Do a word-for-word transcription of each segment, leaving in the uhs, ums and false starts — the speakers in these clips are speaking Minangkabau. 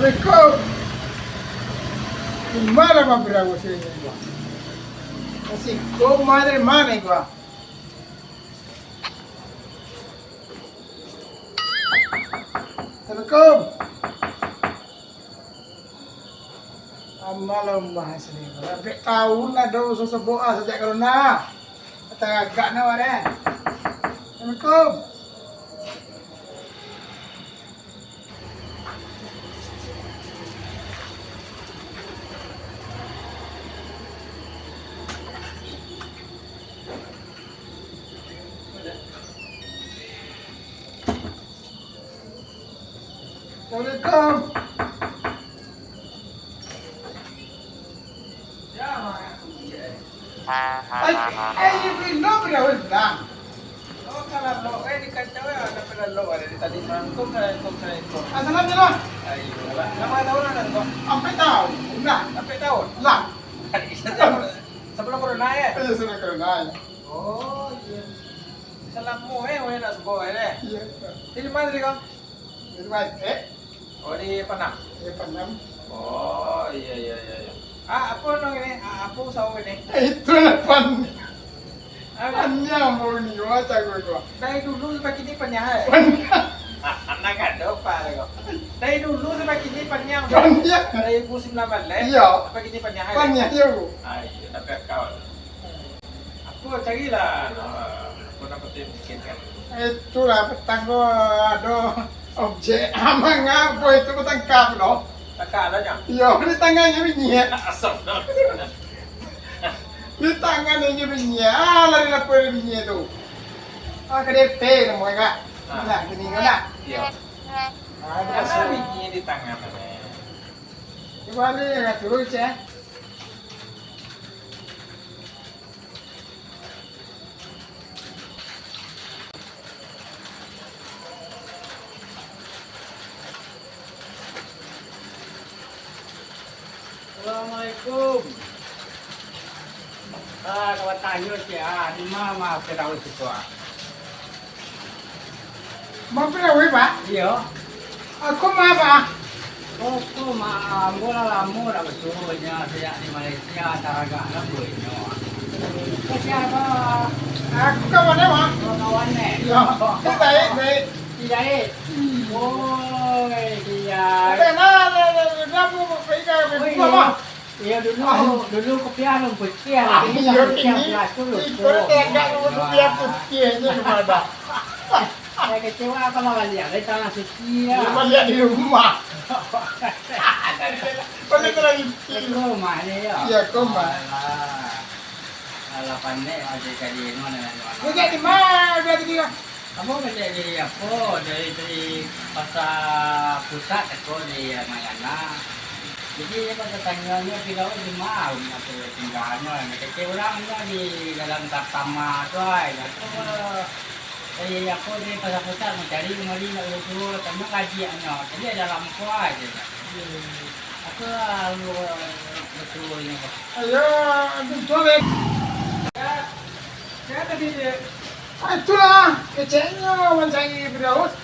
Assalamualaikum. Di mana Bang Birawa sini gua? Masih koma dari mana gua? Assalamualaikum. Amalah umah sini. Berapa tahun lah dah usah sebut ah, sejak corona. Tagak nak wak deh. Assalamualaikum. Assalamualaikum. Ai, ai, iyo, bilo birawa lah. Oh, kalau lok, eh, di kacau, eh, ada pernah lok, ada di tadi, Assalamualaikum, Assalamualaikum, Assalamualaikum. Assalamualaikum. Ayo, lah. Berapa tahun lah, Kak? Sampai tahun, lah. Sampai tahun? Lah. Sebelum corona, ya? Iya, sebelum corona, ya. Oh, iya. Salam mu, eh, weh, nak sebut, eh, deh. Iya, iya. Di mana tadi, Kak? Di Batek. Oh, di Panam? Di Panam. Oh, iya, iya, iya, iya. Ah, apa nang ini? Ah, apa usaha ini? Eh, itulah pan. Ah, panyah mau ni, macam tu. Dari dulu sampai kini panyah, eh? Panyah. Ah, anak ada apa, kok? Dari dulu sampai kini panyah. Panyah. Dari dua ribu sembilan belas, iya, sampai kini panyah, eh? Panyah, iya, Bu. Ah, iya, tapi kau. Apo carilah, apo nan patuik mungkin kan. Itulah petang ko ado objek. Aman apo itu batangkap lo? Takak lah, Jang. Iyo, di tangannyo binyia. Asap dah. Di tangannyo binyia. Ah, lari lapor dari binyia tu. Ah, K D P namo, Kak. Ah. Nah, gini kan, nak? Iyo. Ah, asal binyia di tangan, eh. Cuba ni, Kak, turun, cek. Assalamualaikum. Ah, kawan tanyo cek, ah, di ma, ma, Firdaus itu, ah? Mampir awak, Pak? Iyo. Aku mah, Pak. Oh, aku mah, ambo lah lamo dah batua nyo, sajak di Malaysia, taragak lah buehnyo. Kau siapa? Aku kawan dia, Pak. Oh, kawan, eh? Iyo. Dia baik, baik. Si Zaid? Hmm. Oi, si Zaid. Ada, nah, nah, nah, nah, nah, aku pergi ke, oh, iyo, Pak. Iyo, dulu, ah, dulu kupiah alun putiah, ah, kini iyo, kupiah kini, putiah tu, iko lupo. Dah agak kupiah putiahnyo kepada. Saya kecewa kalau baliak dari Tanah Suci, ya. Dia baliak di rumah. Baliak Tanah Suci. Ke rumah ni, ya? Iya, ke rumah. Alah. Alah, pandai aja kali ini, mana, mana. Dia di mana? Dia di mana? Ambo baliak dari apo, dari, dari Pasa Pusat tako dari Ramayana. Jadi, pas tatanyo, Firdaus di ma, rumah tu tinggalnyo, nyo kecek urang nyo di dalam Pertama tu ai, nyo tu, dari apo, dari Pasa Pusat mancari kamari nak urus-urus, tanyo kaji nyo, jadi ado lampu ai, ceknyo. Apo, urus-urus nyo. Ayo, betul, eh. Ya, ya, tadi dia. Ah, itulah, keceknyo mancari Firdaus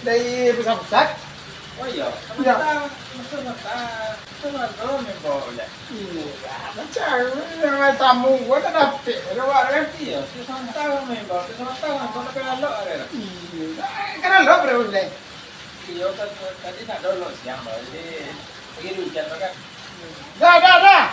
dari Pasa Pusat. Oh, iya. Iya. Masa, masa, masa, masa, masa, membawa ular. Iya, macam mana tamu gua tak dapet, ada orang kan? Iya, sementara membawa, sementara membawa, tapi lalok ada. Iya, kan lalok Firdaus, deh. Iyo, kan, tadi nak dolok siang, bah. Jadi, lagi hujan, bah, kan? Dah, dah, dah.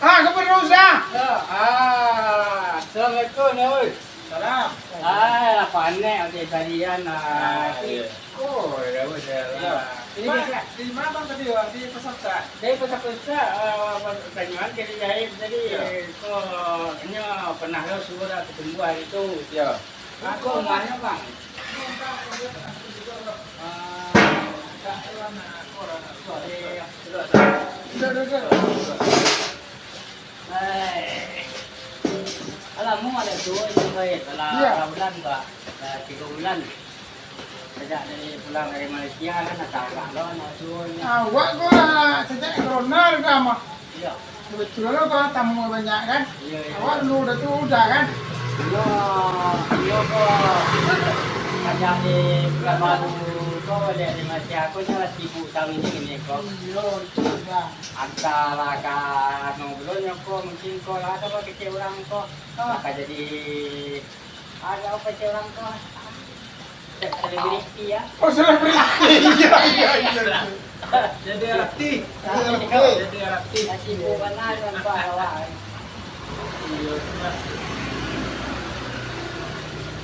Ah, ka Firdaus dah. Ya. Ah, assalamualaikum, Nyawa. Salam. Ah, panek ati tadi, kan, ah. Ah, iya. Oh, dah, dah, dah. Iya. Ini ma-, dia, di ma, Bang, tadi, wak? Di Pasar Besar? Dari Pasar Besar, ah, pertanyaan ke dia jahit tadi. Iya. Ko, nyo pernah lo suruh dah ketemu hari tu. Iya. Ako rumahnya, Bang. Alah, mau ada tu, itu baik. Alah, iya. Berapa bulan, Pak? Alah, tiga bulan. Sejak dari pulang dari Malaysia kan, dah agak lo, nak suruh ni. Awak ko lah, sejak corona dah mah. Iya. Kebetulan lo kalau tamu banyak kan. Iya, iya. Awak dulu dah tu udah kan. Iyo, iyo ko. Sejak di Pekanbaru Ko, dek, di Malaysia ko nyo lah sibuk taun ini ko. Iyo, itu, Bang. Antahlah ka anu, belum nyo ko, mungkin ko lah, ado kecek urang ko. Ah. Lah ka jadi, ado kecek urang ko. Se-, selebriti, ya. Oh, selebriti. Iya, iya, iya, iya. Jadi artis. Jadi artis. Jadi artis. Lah sibuk bana nampak awak. Iyo, sudah.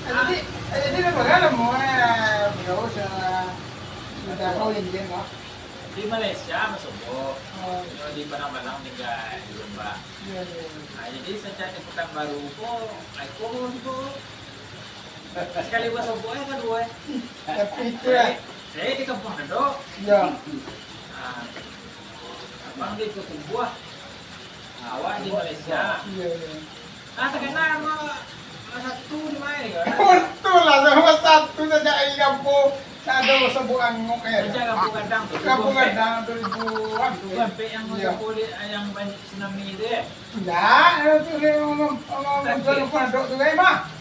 Jadi, jadi, dah berapa lama, eh, beliau se-, sudah kawin dia, Mak? Di Malaysia, Mas Obo. Oh. Yo, di Padang Balang tinggal di Lembah. Iya, iya, iya. Nah, jadi sejak di Pekanbaru ko, ai ko, ko. Sekali Mas Obo, eh, kaduo, eh. Tapi itu, ya. Saya, saya di Kampung Dado. Iya. Nah, abang di Pakumbuah. Awak di Malaysia. Iya, iya. Ah, takana sama, sama satu di mana, ya? Betul lah, sama satu saja di kampung. Ada sebut angok, eh. Macam Kampung Gadang tu. Kampung Gadang tu, ibu. Ibu Ampek yang, iya, yang banyak tsunami tu, ya? Enggak, itu dia ngomong, ngomong, ngomong, tu, eh, mah.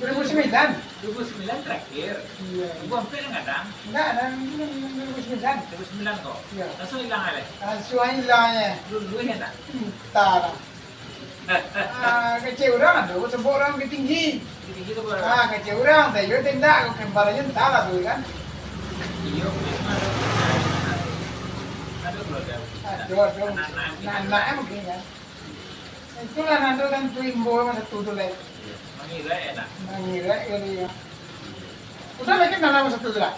Dua ribu sembilan. Dua ribu sembilan terakhir. Iya. Dua ribu empat kan kadang? Enggak, ada dua ribu sembilan. Dua ribu sembilan kok? Iya. Langsung hilang alai? Langsung hilang, ya. Dulu, dulu ya tak? Entah lah. Ah, kecek urang ado, sebut urang Bukittinggi. Bukittinggi tu apa? Ah, kecek urang, tak iyo, tak indak, kembarannya entah lah tu kan. Iyo, mungkin ada, ada keluarga. Ado, ado. Anak-anak. Anak-anak mungkin kan. Itulah nando tantu imbo masa tu tu lai. Iya. Mangirek, ya, nak? Mangirek kali, ya. Udah lagi nanda masa tu tu lah?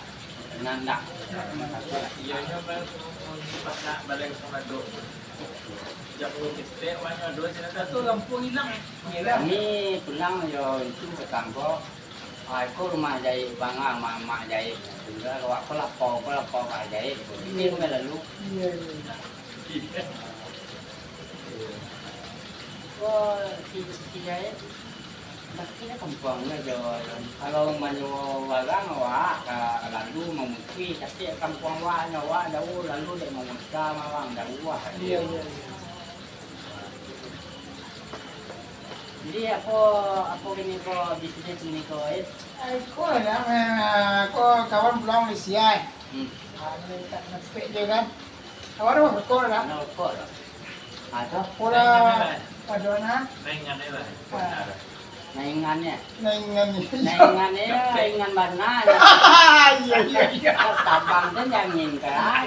Nanda. Iya, iya, pas nak balik sama dok. Jam dua ketek, wanya dua, sini tu lampu hilang, eh. Mangirek. Kami pulang yo itu petangkok. Ah, iko rumah jaik bang, ah, mak, mak jaik. Tinggal awak ko lapau, ko lapau ka jaik. Ini rumah lalu. Iya, iya. Ko si, si jaik. Tapi kampuangnyo jo, kalau manyo barang awak ka lalu mamutuih, tapi kampuang awak nyo awak jauh lalu dek mamuta mawang jauh lah. Iya, iya, iya. Jadi, apo, apo kini ko bisnis kini ko, eh? Ai, ko lah, eh, ko kawan pulang Malaysia, eh. Hmm. Ah, ni tak ngepek je kan. Kawan tu rokok lah. Nak rokok lah. Ada. Pola, ada na. Naingan ni lah. Ah. Naingan ni. Naingan ni. Naingan ni, naingan bana. Iya, iya, iya. Tabang tu jangin kan.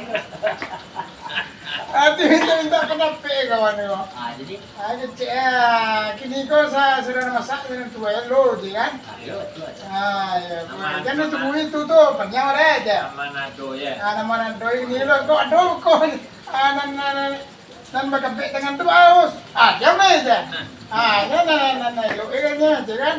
Ati minta, minta pendapat kawan ni, Bang. Ah, jadi? Ah, kecek, ah, kini ko sa-, sudah masak, sudah tuai, lo je kan? Ah, lo, lo je. Ah, ya, tuai. Jangan tunggu itu tu, panjang orang aja. Nama nado, ya. Ah, nama nado ini lo, kok ado, kok, ah, nan, nan, nan, nan bakapek tangan tu, aus. Ah, diam aja. Ah, nan, nan, nan, nan, elok aja kan?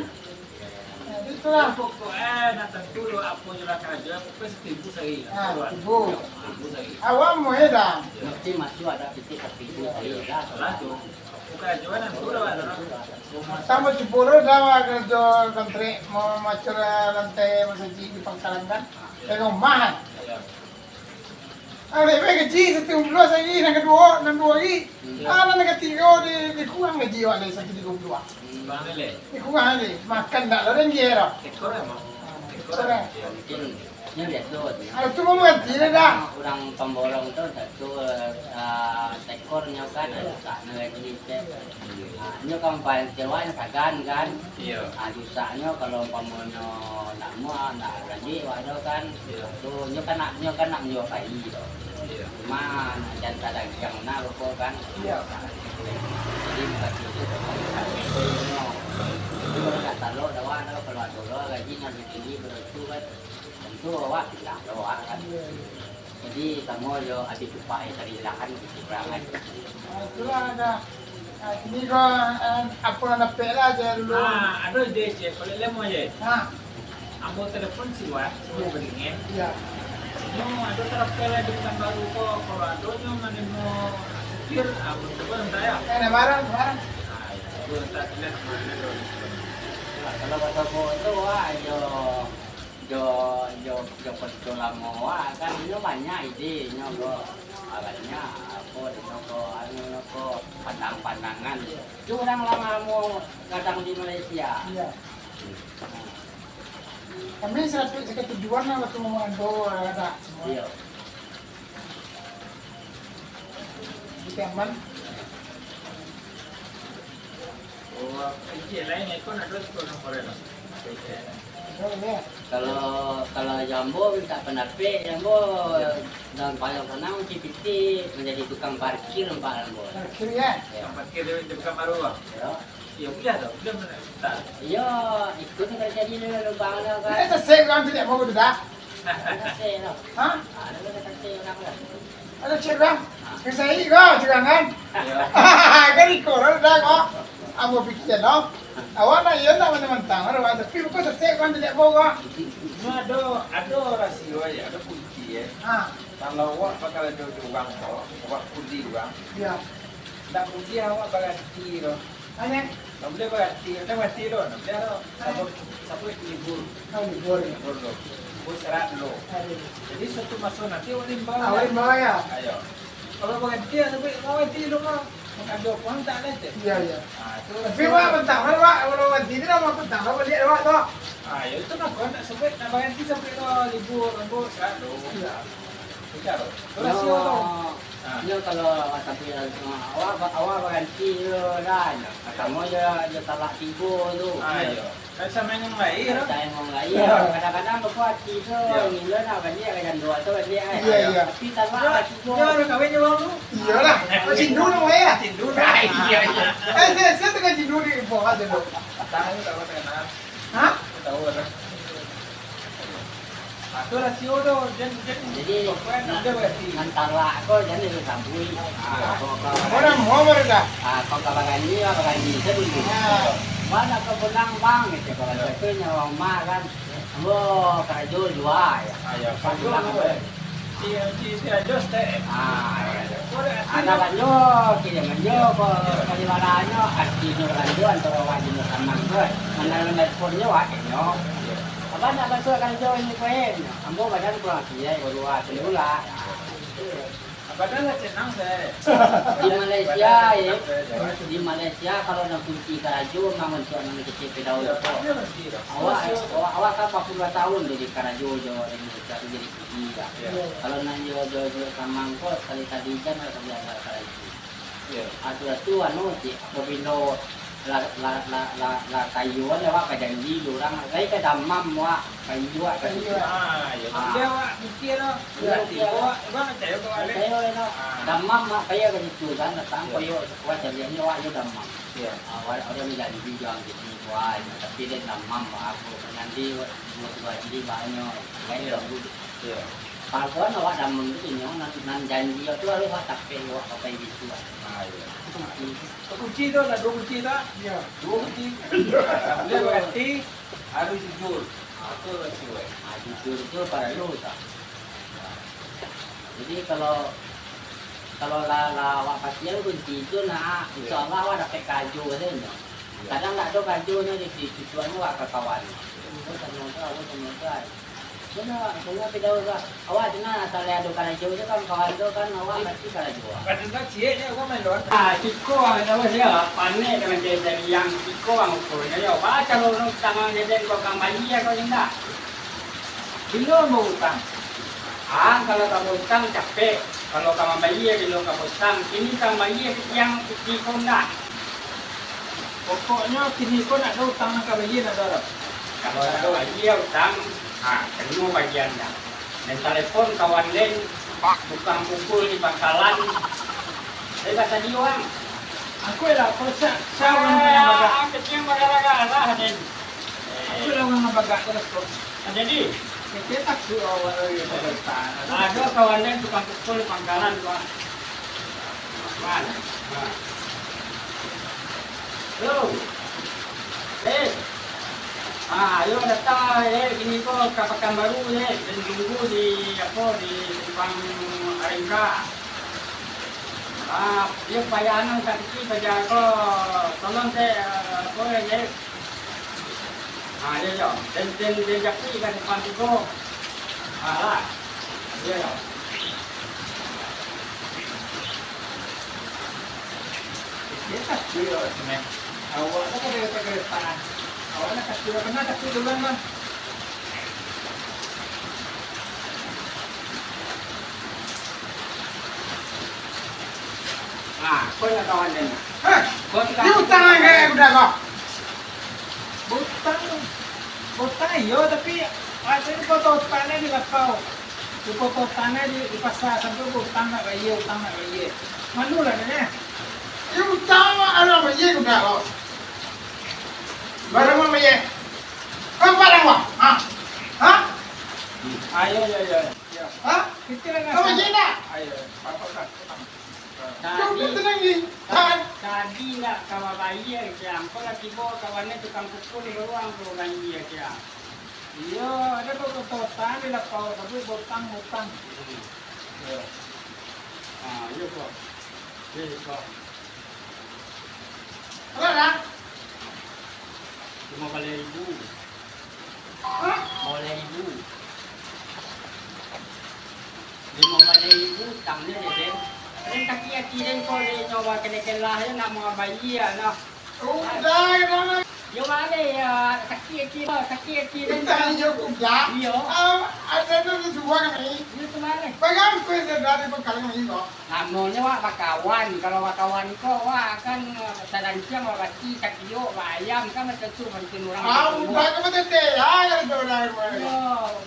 Nah, itulah. Pokok, eh, nak tantu lo apo je lah karajo, pokok seribu sehari lah. Ah, seribu. Seribu sehari. Awak mau ya dah. Mesti masuk ada titik seribu sehari lah. Lah tu. Bukan jualan tu lah, lah. Tambah sepuluh dah karajo kontrak mau macul lantai masjid di Pangkalan kan. Di rumah kan. Iya. Ah, lek bae gaji satu bulan sahari, nan kaduo, nan duo hari. Hmm. Ah, nan katigo di, dikurang gaji awak lai satu tigo puluah. Hmm. Dikurang lai. Makan dak lo dan dia dah. Tekor emang. Ah, tekor, tekor, eh. Ya, mungkin. Nyo biaso tu. Ah, tu mau ganti dah, dah. Urang pamborong tu satu, ah, tekor nyo kan, ado sak nyo gaji. Ah, nyo kan paling kecewa nyo sagan kan. Iyo. Ah, susah nyo kalau umpamonyo nak muah, nak gaji, wak do kan. Iyo. Tu, nyo kan nak, nyo kan nak manjua pai tu. Iyo. Cuma, jan tadagiang na rupo kan. Iyo. Jadi, bukati tu, nyo. Jadi, kalau nak talok, dah wak, kalau ado lo gaji nan lebih tinggi, baru tu kan. Tantu awak bilang lo wak kan. Iyo, iyo. Jadi, samo jo abih tupak, eh, tadi lah kan, gitu, kurang kan. Ah, itulah ada. Ah, kini ko, eh, apo nan dapek lah je dulu. Ah, ado ide, Cek. Kalau lemo je. Ha. Ambo telepon si Wan, si Wan Beringin. Iya. Nyo ado tarapel lah di Pekanbaru ko, kalau ado nyo manimo supir, ah, ambo coba entah ya. Eh, nah, barang, barang. Ah, ya, coba entah, lihat mana ado. Nah, kalau kata ko tu, wah, yo. Jo, jo, jo, jo lamo, wah, kan inyo banyak ide, inyo ko, banyak, apo, inyo ko, anu, inyo ko, pandang-pandangan. Tu urang lah lamo gadang di Malaysia. Iya. Nah. Kami saratuih sakatujuahan lah wakatu mangando, ada. Iyo. Di Piaman. Oh, izin lain, ikon ado sepuluh orang lah. Ado, iyo. Kalau, kalau jo ambo mintak pandapek, jo ambo nan paling sanang pitih-pitih manjadi tukang parkir, nampak ambo. Parkir, yo? Iyo. Tukang parkir di, di Pekanbaru, Bang? Iyo. Iyo, buliah tu, buliah mintak. Iyo, ikut tu kalau jadi lubang tu, kan. Ado sasek urang tu, dak mau tu, dak? Ado sasek tu. Ha? Ah, ado sasek urang tu. Ado sasek urang? Kasai ko, curangan. Iyo. Kan iko lah, dak ko. Ambo pikia, no. Awak nak, iyo nak mantang-mantang, awak, tapi bukan sasek urang tu, dak mau ko. Cuma ado, ado rasio, yo, ado kunci, yo. Ha. Kalau awak bakarajo jo urang ko, awak kuli urang. Iyo. Ndak buliah awak baranti tu. Aneh. Ndak buliah baranti, ndak baranti tu, ndak buliah tu. Sabab, sabab libur. Oh, libur, yo. Libur tu. Libur istirahat dulu. Aduh. Jadi, suatu maso nanti awak imbau. Awak imbau, yo. Iyo. Kalau baranti, yo, sampai baranti dulu mah. Mangando pulang tak ada tu. Iyo, iyo. Ah, tu. Tapi, Wak, bantang, Wak, kalau baranti tu, dah mau bantang, Wak, baliak, Wak, tu. Ah, yo, itu mah, kau nak sampai, nak baranti sampai tu libur, libur, istirahat dulu. Iyo. Iyo, tu rasio tu. Ah. Iyo, kalau awak sampai, awak, awak baranti tu lah, partamo jo, jo talak tigo tu. Ah, iyo. Kan samo nan lain tu. Samo nan lain. Iyo. Kadang-kadang beko ati tu, iyo, ngilu nak baliak ka jando tu baliak, kan. Iyo, iyo. Tapi talak ati tu. Iyo, ado kawin jo urang tu. Iyolah. Oh, cindu tu, yo? Cindu tu. Ah, iyo, iyo. Eh, saya, saya tengah cindu di bawah tu. Tahu, tahu, tahu. Ha? Tahu lah. Ah, tu rasio tu, jan, jan. Jadi, pokoknya nan, dia berarti. Nan talak ko, jan disabuik. Ah, kok ka, urang mau baru dah. Ah, kok ka baganji, ka baganji, saya dulu. Ah. Wah, nak ka pulang, Bang, gitu, kalau, ya, saya tu nyawa rumah, kan. Ambo karajo lua, yo. Ah, yo, karajo pulang lua. Di, di, di Rajo Stek. Ah, iyo. Anak Rajo, kini Rajo, ko, paliwaranyo, artinyo Rajo, antaro wak jo samang tu, eh. Mandanga dari pun nyo, wak nyo. Abah nak bantuak karajo ini, ko, eh. Ambo badan kurang sihat, baru wak, sini pula. Badan lah senang, Stek. Di Malaysia, eh. Di Malaysia, kalau nak kunci karajo, memang untuk anak kecil pedau tu. Awak, awak, awak kan empat puluh dua tahun jadi karajo jo Indonesia tu jadi Iya. Iyo. Kalau nan iyo jo, jo samang ko, sakali-kali jan lah sakali ado karajo. Iyo. Ado tu anu, cik, apabilo lah, lah, lah, lah, lah kayo kan, awak bajanji jo urang, lai ka damam awak, kayo awak ka situ. Ah, iyo. Ah. Sudah awak mikir lah. Iyo, berarti iyo. Awak, abang percayo ka awak, kan? Percayo lah. Ah. Damam awak, kayo ka situ kan, datang, iyo, kayo awak caliaknyo, awak iyo damam. Iyo. Ah, awak, awak bajanji jo urang situ, wah, tapi den damam, wah, aku nanti, wah, dua, dua jili, wah, nyo, lain, iyo, ganggu. Iyo. Kalau awak damam tu, inyo nan, nan janji tu harus awak tapek, awak pakai gitu, ah. Ah, iyo. Itu kunci. Kunci tu lah, duo kunci tu, ah. Iyo. Duo kunci. Iyo. Dia berarti harus jujur. Ah, tu lah siwai. Ah, jujur tu paralu, tak? Jadi kalau, kalau lah, lah awak pastian kunci tu, nah, iyo, insya Allah awak dapek karajo, katonyo. Iyo. Kadang ndak ado karajo nyo di, di tujuan awak ka kawan. Iyo. Awak tanya tu, awak tanya tu, ah. Sudah, sudah, tapi tahu lah. Awak tu nah, asal ado karajo tu kan, kawan tu kan, awak pasti karajo. Kadang kan ciek je, awak main luar. Ah, siko, ah, tahu sia, panek dengan jari-jari yang siko, ah, ukur nyo, yo. Ba caro urang tangan dedek kau kambali, yo, kau indak. Bilo bautang. Ah, kalau ka bautang capek. Kalau ka mambayia, bilo ka bautang. Kini ka mambayia, kini ko ndak. Pokoknyo kini ko ndak ado utang nan ka bayia, ndak ado. Kalau ndak bayia utang, ha, kena bagian dah. Den talepon kawan den, tukang pukul di pangkalan. Saya basadio, Bang. Aku lah, kalau sa-, sa-, urang nan bagak. Ah, kecil bagak-bagak lah, den. Aku lah urang nan bagak terus tu. Ah, jadi? Kecil takut awak lagi bagak. Ado kawan den tukang pukul di pangkalan tu, ah. Man. Ha. Yo. Eh. Ah, ayo datang, eh, kini ko ka Pakanbaru, eh. Den tunggu di, apo, di simpang Aringka. Ah, iyo, payah nan sakik sajo ko. Tolong, eh, apo, eh, Ah, iyo, iyo. Den, den, den japuik ka simpang tigo. Ah, lah. Iyo, iyo. Iyo, tapi yo, semen. Awak tu kada kereta-kereta. Awak nak kaki, pernah kaki dulu, Bang? Ah, kau nak kawan dia ni. Hah? Kau sudah. Dia utang kan, budak kau? Utang, utang iyo, tapi waktu itu kau tahu utang dia di lapau. Di kota tanah di, di pasar sampai utang nak bayar, utang nak bayar. Malu lah dia. Dia utang, alah bayar budak kau. Barang mau bayar. Kau barang kau? Ha? Ha? Ayo, ayo, ayo. Ayo. Ha? Kita nak. Kau bayar tak? Ayo, apa-apa. Tadi, tadi nak kawan bayia, Kiang. Kok lah tibo kawannya tukang pukul di ruang tu, bayia, Kiang. Iyo, ada kok kototan di lapau, tapi botang-botang. Iyo. Ah, iyo, kok. Iyo, kok. Alah, dah. Limo baleh ribu. Hah? Limo baleh ribu. Limo baleh ribu utangnyo, Den. Den, kaki-kaki den ko, den nyo bakele-kele yo, nak mabayia, nah. Udah, udah, udah. Yo, baleh, yo, kaki-kaki, kaki-kaki den. Utang iyo, udah. Iyo. Ah, ada tu sudah kan, ni? Iyo, tu baleh. Bagang ko dari pangkalan ini, kok. Namonyo wak bakawan, kalau bakawan ko wak kan, eh, sadanciang wak bati, sakiok, wak ayam kan macam tu, bantuan urang. Ah, udah ka batete, ah, kalau tu urang. Yo,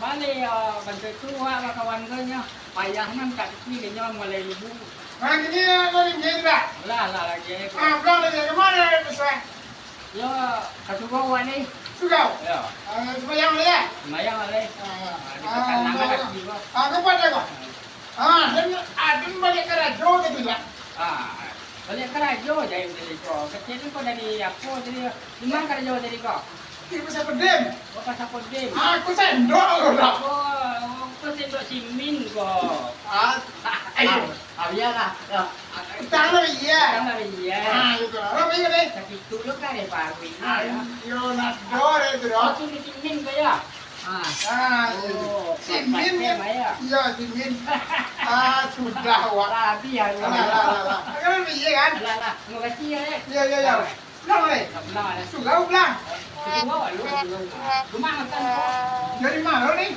baleh, eh, bantuan tu wak bakawan ko nyo. Payah nian, tak kecil nyo mulai ibu. Nah, ini, eh, lagi nyo dah. Lah, lah, lagi. Ah, pulang lagi. Kemana, eh, pesan? Yo, ka surau wak ni. Surau? Yo. Ah, sembahyang lah, ya? Sembahyang lah, leh. Ah, ah, di pesan nangah kaki ko. Ah, kau pada kau? Hmm. Ah, den, ah, den baliak karajo tadi lah. Ah, baliak karajo jahek tadi ko. Kecek ko dari apo tadi? Di ma karajo tadi ko? Di Pasar Kodim. Oh, Pasar Kodim. Ah, aku sendok lo dah. Oh, aku sendok simin ko. Ah, ayo. Ah, bialah. Yo. Utang lah, iya. Utang lah, iya. Ah, itu lah. Orang baik ni. Tapi tu lo kan, eh, baru ini, ya. Ayo, nak dor itu dah. Oh, simin ko, ya? Ah. Ah, oh, simin kan? Iya, simin. Ah, sudah, wak. Lah, habis, ya. Alah, alah, alah, alah. Kan iya, kan? Alah, alah. Terima kasih, ya, eh. Iya, iya, iya. Pulang, eh. Pulang, eh. Surau pulang. Surau, lu. Rumah makan, kok. Dari mana, ni?